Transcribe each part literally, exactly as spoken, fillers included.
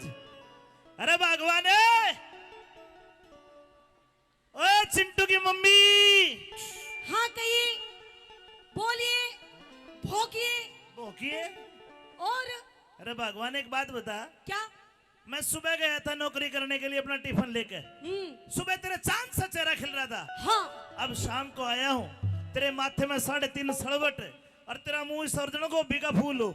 अरे भगवान, ए! ओए चिंटू की मम्मी। हाँ, कहिए, बोलिए, भोंकिए। भोंकिए? और? अरे भगवान, एक बात बता। क्या? मैं सुबह गया था नौकरी करने के लिए अपना टिफिन लेके। हम्म। सुबह तेरे चांद सा चेहरा खिल रहा था। हाँ। अब शाम को आया हूँ, तेरे माथे में साढ़े तीन सड़वट और तेरा मुंह इस अर्जुन गोभी का फूल हो।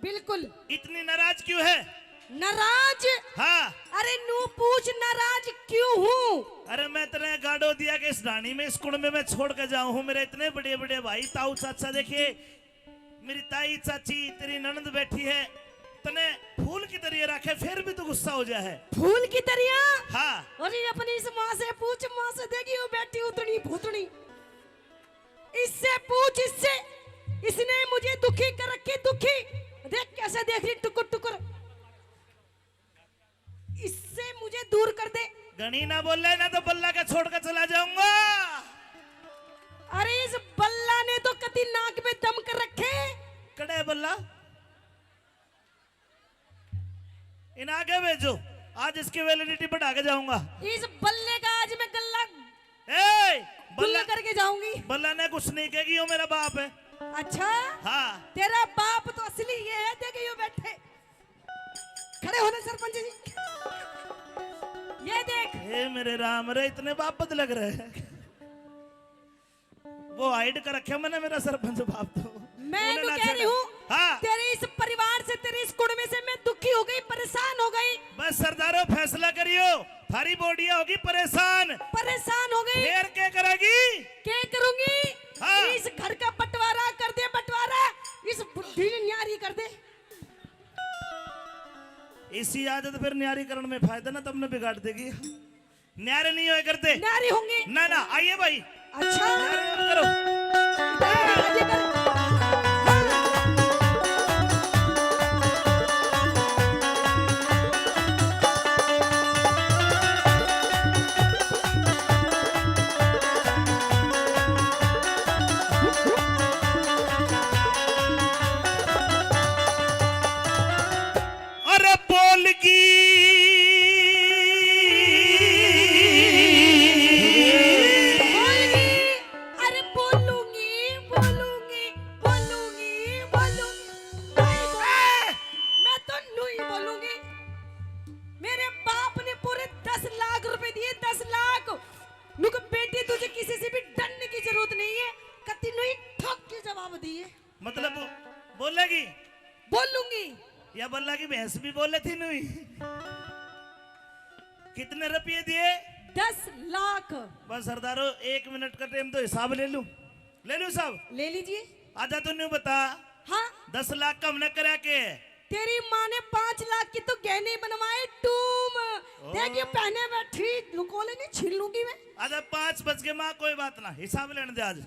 बिल्कुल। इतनी नाराज क्यों है? नाराज? हाँ। अरे नू पूछ, नाराज क्यों हूँ? अरे मैं तेरे गाड़ो दिया कि इस ढाणी में, इस कुंड में मैं छोड़ के जाऊं हूँ। मेरे इतने बड़े बड़े भाई, ताऊ, चाचा, देखिए, मेरी ताई, चाची, तेरी ननद बैठी है, तने फूल की तरिया रखे, फिर भी तू गुस्सा हो जा है। फूल की तरिया? हाँ। अरे अपनी इस माँ से पूछ, माँ से देगी वो बैठी उतनी भूतनी। इससे पूछ, इससे। इसने मुझे दुखी कर रखी, दुखी। देख कैसे देख रही टुकुर टुकुर। इससे मुझे दूर कर दे। घणी ना बोले, ना तो बल्ला के छोड़ के चला जाऊंगा। अरे इस बल्ला ने तो कति नाक में दम कर रखे। कड़े बल्ला? इन आगे भेजो, आज इसकी वैलिडिटी बढ़ा के जाऊंगा। इस बल्ले का आज मैं गला ए, गुल बल्ला करके जाऊंगी। बल्ला ने कुछ नहीं कहेगी, यो मेरा बाप है। अच्छा? हाँ। तेरा बाप तो असली ये है, देख यो बैठे। खड़े होने सरपंच जी। ये देख। हे मेरे राम रे, इतने बाप लग रहे हैं। वो हाइड कर रखे मैंने मेरा सरपंच बाप तो। मैं उन्हें तो ना कह रही छेड़ो। हूँ, हाँ। तेरे इस परिवार से, तेरे इस कुड़मे से मैं दुखी हो गई, परेशान हो गई। बस सरदारों, फैसला करियो, थारी बोडिया होगी परेशान। परेशान हो गई। फिर क्या करेगी? क्या करूंगी? हाँ। इस घर का बंटवारा कर दे, बंटवारा। इस बुढ़ी ने न्यारी कर दे। इसी आदत फिर न्यारी करण में फायदा ना, तुमने बिगाड़ देगी। न्यारे नहीं होए करते। न्यारे होंगे। ना, ना, आइए भाई। अच्छा। न्यारे मत करो। इधर आ, इधर। अरे बोल की। बोल की। अरे बोलूंगी, बोलूंगी, बोलूंगी, बोलूंगी। नहीं बोलूंगी। मैं तो नहीं बोलूंगी। मेरे बाप ने पूरे दस लाख रुपए दिए, दस लाख। नुक बेटी, तुझे किसी से भी डरने की जरूरत नहीं है। कति नहीं ठोक के जवाब दिए। मतलब बोलेगी? बोलूंगी। या बल्ला की भैंस भी बोले थी नुई। कितने रुपये दिए? दस लाख। बस सरदारो, एक मिनट का टाइम तो हिसाब ले लूं। ले लूं साहब? ले लीजिए। आजा तू न्यू बता। हाँ। दस लाख का हमने करया के? तेरी माँ ने पाँच लाख की तो गहने बनवाए टूम। ओ। देख ये पहने बैठी, लुकोले नहीं छीन लूंगी मैं। आजा पाँच बज गए माँ, कोई बात ना, हिसाब लेने दे आज।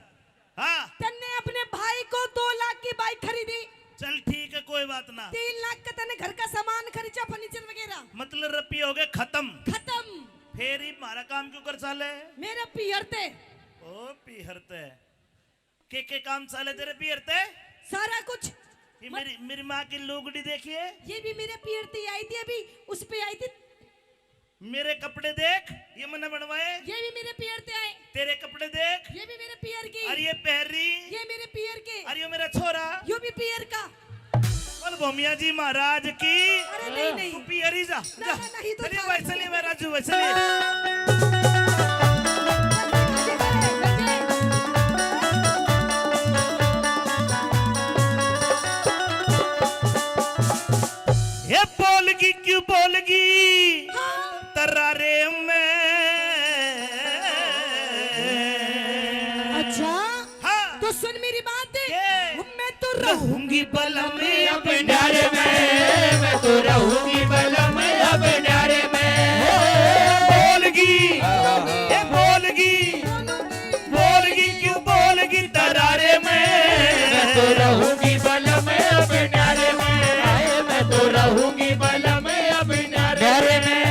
हाँ। तन्ने अपने भाई को दो लाख की बाइक खरीदी। चल ठीक है, कोई बात ना। तीन लाख का तन्ने घर का सामान खर्चा, फर्नीचर वगैरह। मतलब रुपये हो गए खत्म। खत्म। फिर ही हमारा काम क्यों कर चाले? मेरे पीहर ते। ओ पीहर ते। के के काम चाले तेरे पीहर ते? सारा कुछ। ये मत- मेरी, मेरी माँ की लुगड़ी देखिए। ये भी मेरे पीहर ते आई थी, अभी उस पे आई थी। मेरे कपड़े देख, ये मैंने बनवाए। ये भी मेरे पीहर ते आए। तेरे कपड़े देख। ये भी मेरे पीहर की। और ये पहरी। ये मेरे पीहर के। और ये मेरा छोरा। यो भी पीहर का। बोल भूमिया जी महाराज की। अरे नहीं, नहीं। तू पीहर ही जा, ना, जा। ना, नहीं, तो चलिए भाई, चलिए भाई, राजू भाई, चलिए। हे बोलगी क्यों बोलगी? हाँ। तरारे में। अच्छा। हाँ। तो सुन मेरी बात। ये। मैं तो रहूंगी बलम अब न्यारे में, मैं तो रहूंगी बलम अब न्यारे में। बोलगी, ए बोलगी, बोलगी क्यों बोलगी तरारे में। मैं तो रहूंगी बलम अब न्यारे में, आए मैं तो रहूंगी बलम अब न्यारे में।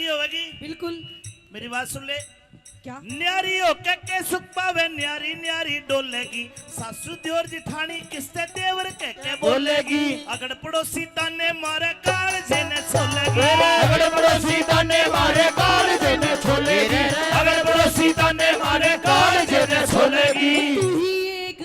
होगी। बिल्कुल। मेरी बात सुन ले। क्या? न्यारी होके के सुख पावे, न्यारी न्यारी डोलेगी। सासू दियोर जिठानी किसते देवर के के बोलेगी। अगड़ पड़ोसी ताने मारे, कालजे ने छोलेगी। अगड़ पड़ोसी ताने मारे, कालजे ने छोलेगी। अगड़ पड़ोसी ताने मारे, कालजे ने छोलेगी। तू ही एक,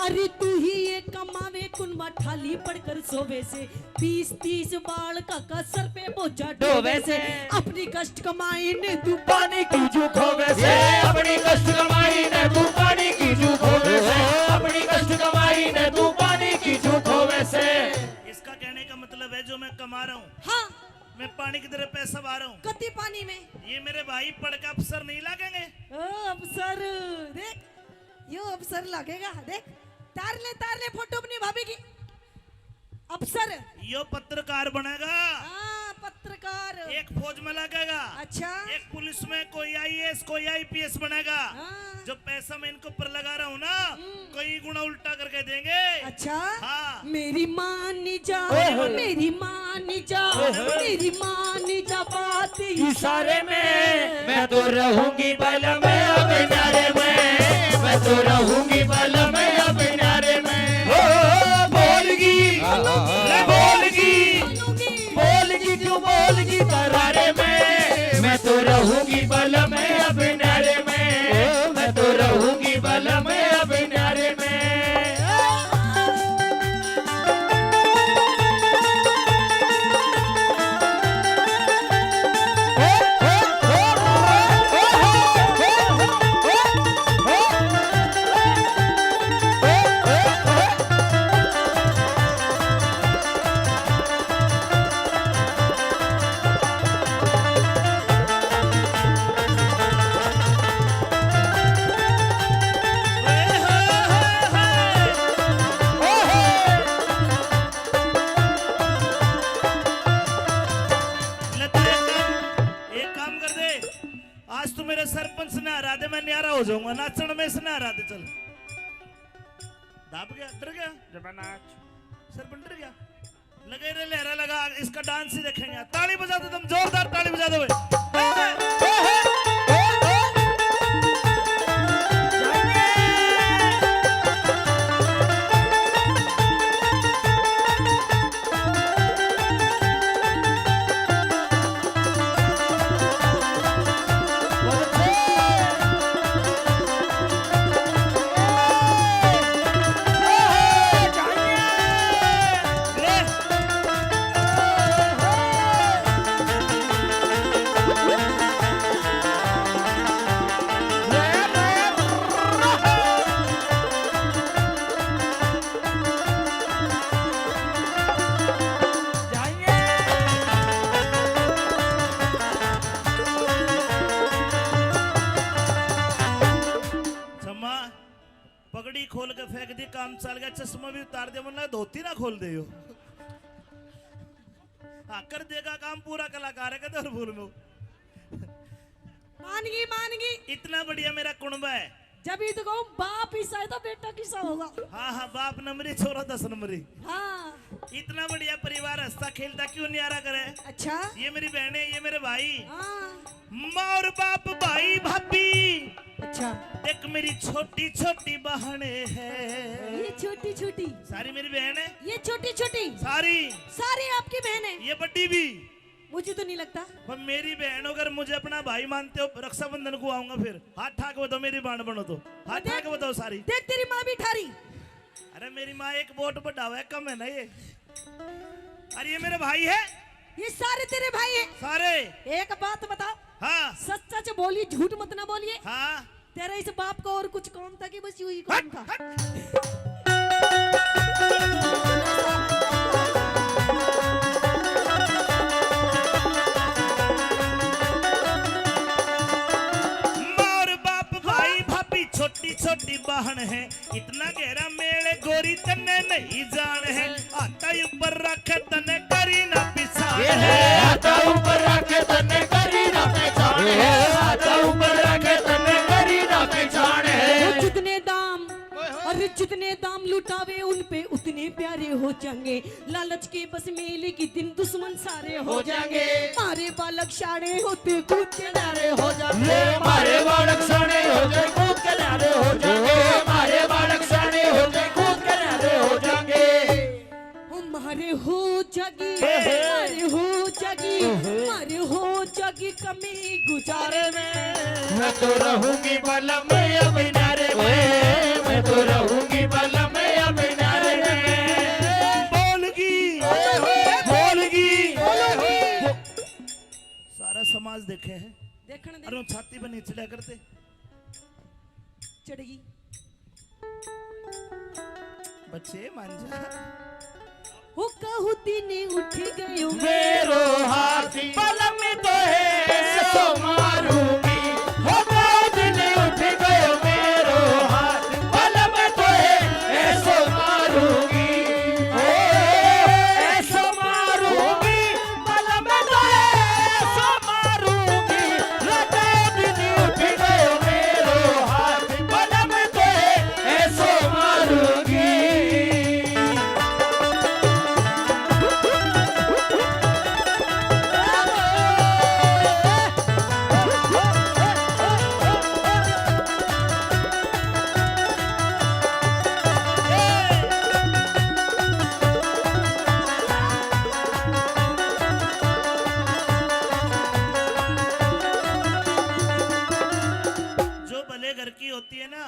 अरे तू ही एक कमावे, कुनबा ठाली पड़कर सोवे से। बीस तीस बालका का सर पे बोझा ढोवे से। अपनी कष्ट कमाई ने तू पानी की जू खोवे से। अपनी कष्ट कमाई ने तू पानी की जू खोवे से। अपनी कष्ट कमाई ने तू पानी की जू खोवे से। इसका कहने का मतलब है, जो मैं कमा रहा हूँ, हाँ। मैं पानी की तरह पैसा बहा रहा हूँ। कति पानी में? ये मेरे भाई पढ़ के अफसर नहीं लागेंगे? ओ, अफसर, देख, यो अफसर लागेगा, देख। तार ले, तार ले फोटो अपनी भाभी की। अफसर। यो पत्रकार बनेगा। हाँ, पत्रकार। एक फौज में लगेगा। अच्छा। एक पुलिस में, कोई आईएएस, कोई आईपीएस बनेगा। हाँ। जो पैसा मैं इनके ऊपर लगा रहा हूँ ना, हम्म। कई गुना उल्टा करके देंगे। अच्छा। हाँ। मेरी मान जा, ओए होए। मेरी मान जा, ओए होए। मेरी मान जा बात इशारे में। मैं तो रहूंगी बलम अब न्यारे में, मैं तो रहूंगी बलम अब न्यारे में। ओ, बोलगी, हाँ, हाँ, हाँ। ले बोलगी, बोलगी क्यों बोलगी दरारे में। मैं तो रहूंगी बलम अब न्यारे में, मैं तो रहूंगी बलम अब न्यारे में। ले, तू एक काम, एक काम कर दे, आज तू मेरे सरपंच ने हरा दे, मैं न्यारा हो जाऊंगा, नाचण में इसने हरा दे। चल, दाब गया, डर गया। जब नाच। सरपंच डर गया। लगे रे लहरा लगा, इसका डांस ही देखेंगे। ताली बजा दो तुम, जोरदार ताली बजा दो भाई। पगड़ी खोल के फेंक दी, काम चल गया। चश्मा भी उतार दिया, मतलब धोती ना खोल दे यो। हाँ, कर देगा काम पूरा कलाकार है, कदर बोल में। मान गई, मान गई। इतना बढ़िया मेरा कुणबा है। जब ये तो कहूँ, बाप ईसा है तो बेटा किसा होगा? हाँ, हाँ, बाप नंबरी, छोरा दस नंबरी। हाँ। इतना बढ़िया परिवार हंसता खेलता क्यों न्यारा करे? अच्छा। ये मेरी बहन है, ये मेरे भाई। हाँ। माँ और बाप, भाई, भाभी। अच्छा। देख, मेरी छोटी छोटी बहन है। ये छोटी छोटी। सारी मेरी बहन है। ये छोटी छोटी। सारी। सारी आपकी बहन है। ये बड़ी भी। मुझे तो नहीं लगता। पर मेरी बहन, अगर मुझे अपना भाई मानते हो, रक्षाबंधन को आऊंगा फिर। हाथ ठाक बताओ, मेरी बहन बनो तो। हाथ देख, ठाक बताओ सारी। देख, तेरी माँ भी ठारी। अरे, मेरी माँ एक वोट बढ़ावे, कम है ना ये। अरे, ये मेरे भाई है। ये सारे तेरे भाई हैं। सारे। एक बात बताओ। हाँ। सच सच बोली, झूठ मत ना बोलिए। हाँ। तेरे इस बाप को और कुछ काम था कि बस यही काम था? हट। माँ और बाप, भाई, भाभी, छोटी छोटी बहन है, इतना गहरा मेल गोरी तन्ने नहीं जान है। हाथा ऊपर रख, तन्ने करी ना पिछाण है। हाथा ऊपर रख, तन्ने करी ना पिछाण है। हाथा ऊपर रख, तन्ने करी ना पिछाण है। वो जितने दाम, अरे जितने दाम लुटावे, उन पे उतने प्यारे हो जाएंगे। लालच के बस में लेकिन दिन दुश्मन सारे हो जाएंगे। मारे बाल बालक शाणे होते कूद के न्यारे हो जाते। ये हमारे बालक शाणे हो जाए, कूद के न्यारे हो जाएंगे। हमारे बालक शाणे हो जाए, कूद के न्यारे हो जाएंगे। हमारे हो जागी, हे, हे। हमारे हो जागी, हे, हे। हमारे हो जागी कमी गुजारे में। मैं तो रहूंगी बलम अब न्यारे में, मैं तो रहूंगी बलम अब न्यारे में। बोलगी, बोलगी। सारा समाज देखे है। देखण दे। अरे वो छाती पे नहीं चढ़ा करते। चढ़गी। बच्चे मान जा। हो कहूती ने उठ गयो मेरो हाथ, बलम तो है सो मारूंगी। हो कहूती ने उठ गयो मेरो हाथ, बलम तो है सो मारूंगी। ओ, ऐसो मारूंगी, बलम तो है सो मारूंगी। रातों दिन उठ गयो मेरो हाथ, बलम तो है ऐसो मारूंगी। जो भले घर की होती है ना,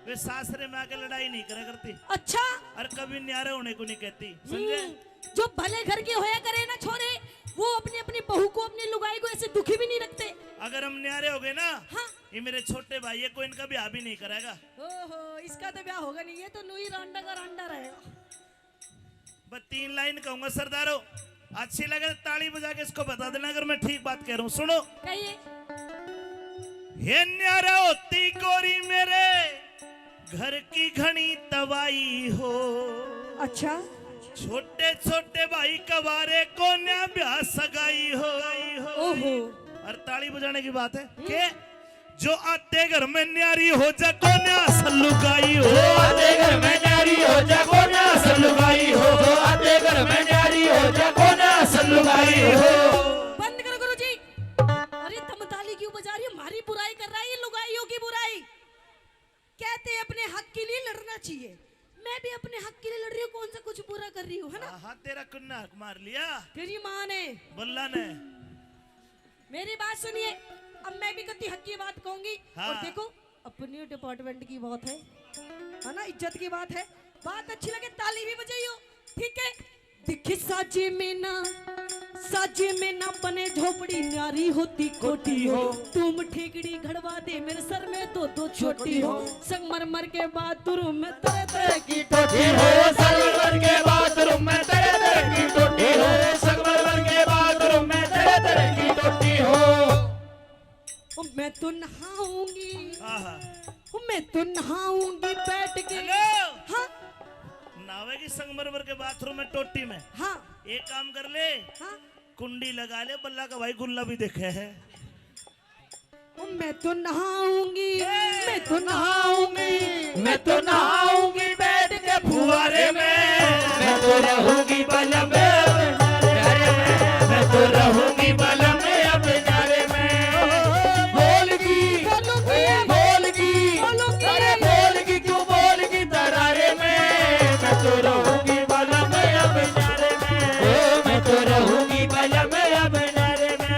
वे सासरे में आके लड़ाई नहीं करा करती। अच्छा। और कभी न्यारे होने को नहीं कहती, समझे? हम्म, जो भले घर के होया करे ना छोरे, वो अपनी, अपनी बहू को, अपनी लुगाई को ऐसे दुखी भी नहीं रखते। अगर हम न्यारे हो गए ना, हाँ। ये मेरे छोटे भाई है, कोई इनका ब्याह भी नहीं करेगा। ओहो, इसका तो ब्याह होगा नहीं, ये तो नूई रांडा का रांडा रहेगा। बस तीन लाइन कहूंगा सरदारो, अच्छी लगे तो ताली बजा के इसको बता देना अगर मैं ठीक बात कह रहा हूँ। सुनो। कहिए। हे न्यारा होती गोरी मेरे घर की घणी तबाही हो। अच्छा। छोटे छोटे भाई कवारे कोन्या ब्याह सगाई हो। ओहो। और ताली बजाने की बात है। हम्म। के जो आते घर में न्यारी हो जा कोन्या सल्लुगाई हो। जो आते घर में न्यारी हो जा कोन्या सल्लुगाई हो। जो आते घर में न्यारी हो जा कोन्या सल्लुगाई हो। बंद करो गुरुजी। अरे तुम ताली क्यों बजा रही हो? हमारी बुराई कर रहा है ये लुगाइयों की बुराई। कहते अपने हक के लिए लड़ना चाहिए। मैं भी अपने हक के लिए लड़ रही हूँ, कौन सा कुछ बुरा कर रही हूँ, है ना? हाँ, हाँ, तेरा कुन्ना हक मार लिया। तेरी माँ ने। बल्ला ने। मेरी बात सुनिए, अब मैं भी कति हक की बात कहूंगी। हाँ। और देखो, अपनी डिपार्टमेंट की बात है, है ना, इज्जत की बात है। बात अच्छी लगे, ताली भी बजाइयो, ठीक है? दिखी साजे में ना, साजे में ना बने झोपड़ी, न्यारी होती कोठी हो। तुम ठेकड़ी घड़वा दे, मेरे सर में दो दो छोटी हो। संगमरमर के बाथरूम में तरह तरह की टोटी हो। संगमरमर के बाथरूम में तरह तरह की टोटी हो। संगमरमर के बाथरूम में तरह तरह की टोटी हो। ओ, मैं तो नहाऊंगी। आहा। ओ, मैं तो नहाऊंगी बैठ के। हेलो। हाँ। नहावेगी संगमरमर के बाथरूम में, टोटी में। हाँ। एक काम कर ले। हाँ। कुंडी लगा ले, बल्ला का भाई गुल्ला भी देखे है। ओ, मैं तो नहाऊंगी, ए, मैं तो नहाऊंगी, मैं तो नहाऊंगी बैठ के फुहारे में। मैं तो रहूंगी बलम अब न्यारे में, मैं तो रहूंगी बलम अब न्यारे में। बोलगी, बोलगी, अरे बोलगी, क्यों बोलगी दरारे में? मैं तो रहूंगी बलम अब न्यारे में, ओ, मैं तो रहूंगी बलम अब न्यारे में।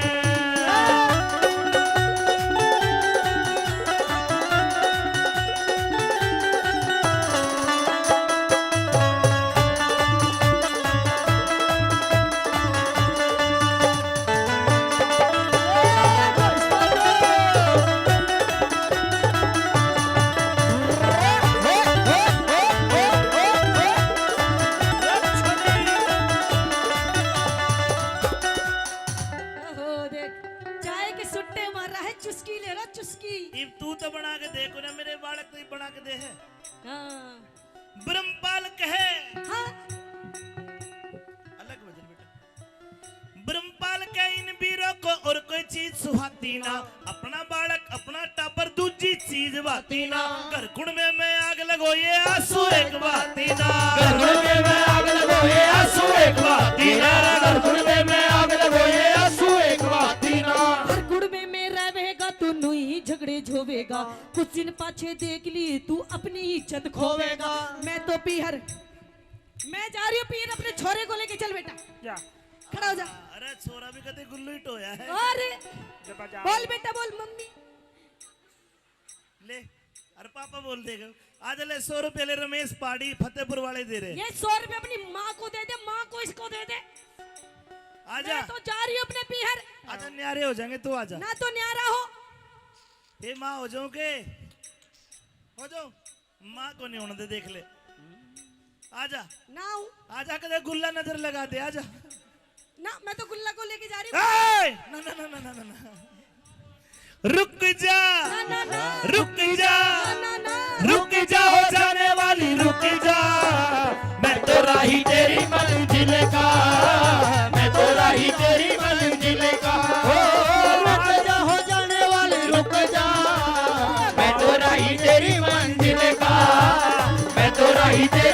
ओहो, देख, चाय के सुट्टे मार रहा है, चुस्की ले रहा, चुस्की। इब तू तो बना के दे कोन्या, मेरे बालक तो इब बना के दे है। हाँ। ब्रह्मपाल कहे। हाँ। अलग भजन बेटा। ब्रह्मपाल के इन बीरों को और कोई चीज सुहाती ना, अपना बालक, अपना टाबर, दूजी चीज बाती ना। घर कुण में, में आग लगो, ये आंसू एक बाती ना। घर कुण में, में आग लगो, ये आंसू एक बाती ना। घर कुण में, में आग लगो, ये आंसू एक बाती तेज होवेगा। कुछ दिन पाछे देख ली तू अपनी इज्जत खोवेगा। मैं तो पीहर, मैं जा रही हूँ पीहर, अपने छोरे को लेके। चल बेटा, जा। खड़ा हो जा। अरे छोरा भी कदे गुल्लू ही टोया है। अरे जब जा। बोल बेटा, बोल मम्मी। ले, अरे पापा बोल देगा। आज ले सौ रुपये ले रमेश पाड़ी फतेहपुर वाले दे रहे। ये सौ रुपए अपनी माँ को दे दे, माँ को इसको दे दे। आजा, मैं तो जा रही हूँ अपने पीहर। आजा, न्यारे हो जाएंगे, तू आजा। ना तो न्यारा हो। हे माँ हो जाऊं के? हो जाऊं? माँ को नहीं होने दे, देख ले। आजा, ना हूँ। आजा, कदे गुल्ला नजर लगा दे, आजा। ना, मैं तो गुल्ला को लेके जा रही हूँ। ए! ना, ना, ना, ना, ना, ना, ना। रुक जा, ना, ना, ना। रुक जा, ना, ना, ना। रुक जा, हो जाने वाली, रुक जा। मैं तो राही तेरी मंजिल का, मैं तो राही तेरी मंजिल का। ओ, रुक जा, हो जाने वाली, रुक जा। मैं तो राही तेरी मंजिल का, मैं तो राही तेरी